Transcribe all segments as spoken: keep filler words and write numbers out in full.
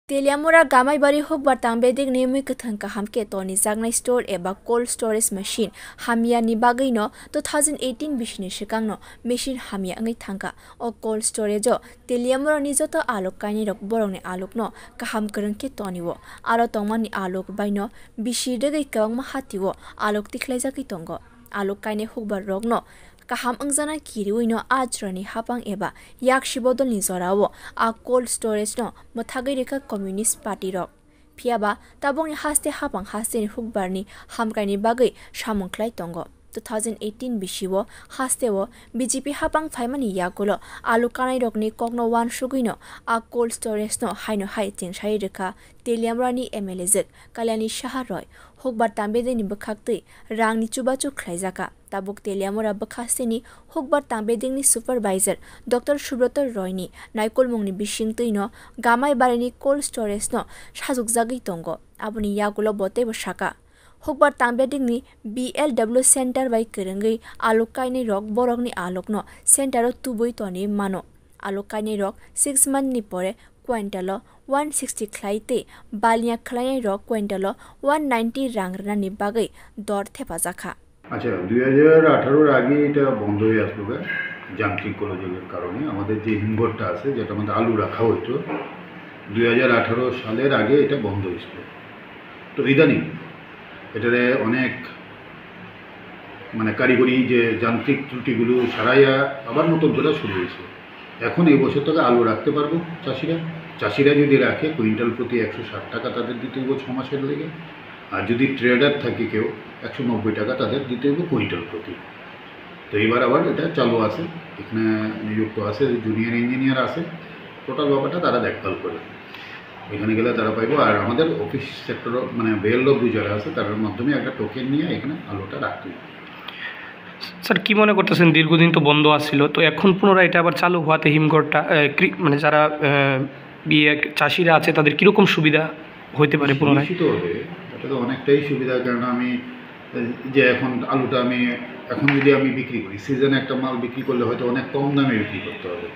Teliamura Gamaibari hukbar tangbedekni mui kwthang kaham khe tonijaknai store eba cold storage machine hamyani bagwino two thousand eighteen bisini swkangno machine hamya wngwi thangkha. O cold storage-o Teliamurani joto aluk kainwirok borokni alukno kaham kwrwng khe tonio. Aro tongmani aluk baino bisi rwgwi kwbangma hatio aluk tikhlaijagwi tongo. Aluk kainai hukbar rokno kaham wngjaknai kiriwino a jorani hapang eba yaksi bodolni jorao a cold storage no mwthagwi rwkha Communist Party rok. Phiyaba tabukni haste hapang hasteni hukbarni hamkraini bagwi samung khlai tongo. Two thousand eighteen bisio hasteo B J P hapang phaimani yagulo aluk kanairokni kokno uansugwino a cold storage no haino hai chengsawi rwkha Teliamurani M L A jwk Kalyani Saha Roy. Hukbar tangbedekni bwkhaktwi rangni chubachu khlaijakha. Tabuk Teliamura bwkhasteni hukbar tangbedekni supervisor Doctor Subroto Royni naikolmungni bisingtwino Gamaibarini cold storage no sajukjagwi tongo. Aboni yagulo bo teibo saka, hukbar tangbedekni B L W center bai kwrwngwi aluk kainai rok borokni alukno center-o tubui tonwi mano. Aluk kainai rok six month ni pore quintal-o one sixty khlai tei baliya khlainai rok quintal-o one ninety rang rwnani bagwi dor thepajakha. আচ্ছা, দুই হাজার আঠারোর আগে এটা বন্ধ হয়ে আসলো গা, যান্ত্রিক গোলযোগের কারণে। আমাদের যে হিমঘরটা আছে, যেটার মধ্যে আলু রাখা হতো, দুই হাজার আঠারো সালের আগে এটা বন্ধ হয়েছিল। তো ইদানিং এটারে অনেক, মানে, কারিগরি যে যান্ত্রিক ত্রুটিগুলো সারাইয়া আবার নতুন করে শুরু হয়েছে। এখন এই বছর থেকে আলু রাখতে পারবো চাষিরা। চাষিরা যদি রাখে, কুইন্টাল প্রতি একশো ষাট টাকা তাদের দিতে হইব ছ মাসের লেগে। আর যদি ট্রেডার থাকে কেউ, একশো নব্বই টাকা তাদের দিতে হইব কুইন্টাল প্রতি। তো এবার আবার এটা চালু আছে, এখানে নিযুক্ত আছে, জুনিয়র ইঞ্জিনিয়ার আছে, টোটাল ব্যাপারটা তারা দেখভাল করে। এখানে গেলে তারা পাইবো। আর আমাদের অফিস সেক্টর, মানে, বেল অফ যারা আছে, তাদের মাধ্যমে একটা টোকেন নিয়ে এখানে আলুটা রাখতে হবে। স্যার, কি মনে করতেছেন, দীর্ঘদিন তো বন্ধ আছিল, তো এখন পুনরায় এটা আবার চালু হওয়াতে হিমঘরটা, আহ, কৃ-, মানে, যারা, আহ, ইয়ে, চাষিরা আছে, তাদের কিরকম সুবিধা হইতে পারে পুনরায়? নিশ্চিত হবে, এটা তো অনেকটাই সুবিধা, কারণ আমি, আহ, যে এখন আলুটা আমি, এখন যদি আমি বিক্রি করি, সিজনে একটা মাল বিক্রি করলে হয়তো অনেক কম দামে বিক্রি করতে হবে।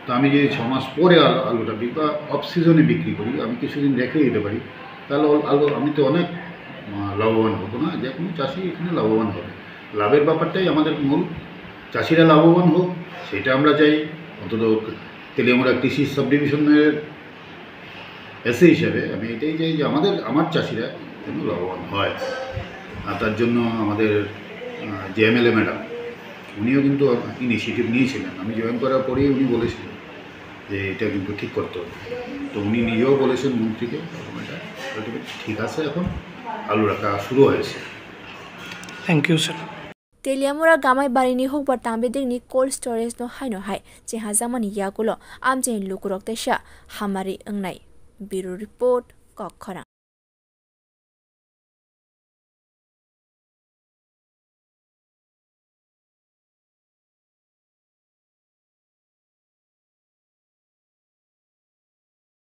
তো আমি যদি ছ মাস পরে আল-, আলুটা বি-, বা অফ সিজনে বিক্রি করি, আমি কিছুদিন রেখে দিতে পারি, তাহলে অল-, আলু, আমি তো অনেক, আহ, লাভবান হব না? যে কোনো চাষি এখানে লাভবান হবে। লাভের ব্যাপারটাই আমাদের মূল, চাষিরা লাভবান হোক, সেটা আমরা চাই। অন্তত তেলিয়ামুড়া কৃষি সাবডিভিশনের এসএ হিসাবে আমি এটাই চাই যে আমাদের, আমার চাষিরা যেন লাভবান হয়। আর তার জন্য আমাদের, আহ, যে এমএলএ ম্যাডাম, উনিও কিন্তু ইনিশিয়েটিভ নিয়েছিলেন। আমি জয়েন করার পরেই উনি বলেছিলেন যে এটা কিন্তু ঠিক করতে হবে। তো উনি নিজেও বলেছেন মন্ত্রীকে, "এরকম এটা ঠিক আছে, এখন আলু রাখা শুরু হয়েছে।" Thank you, sir. Teliamura Gamaibarini hukbar tangbedekni cold storage no haino hai chenghajakmani yagulo amchaini lukurok teisa hamari wngnai. Bureau Report, Kokkhorang.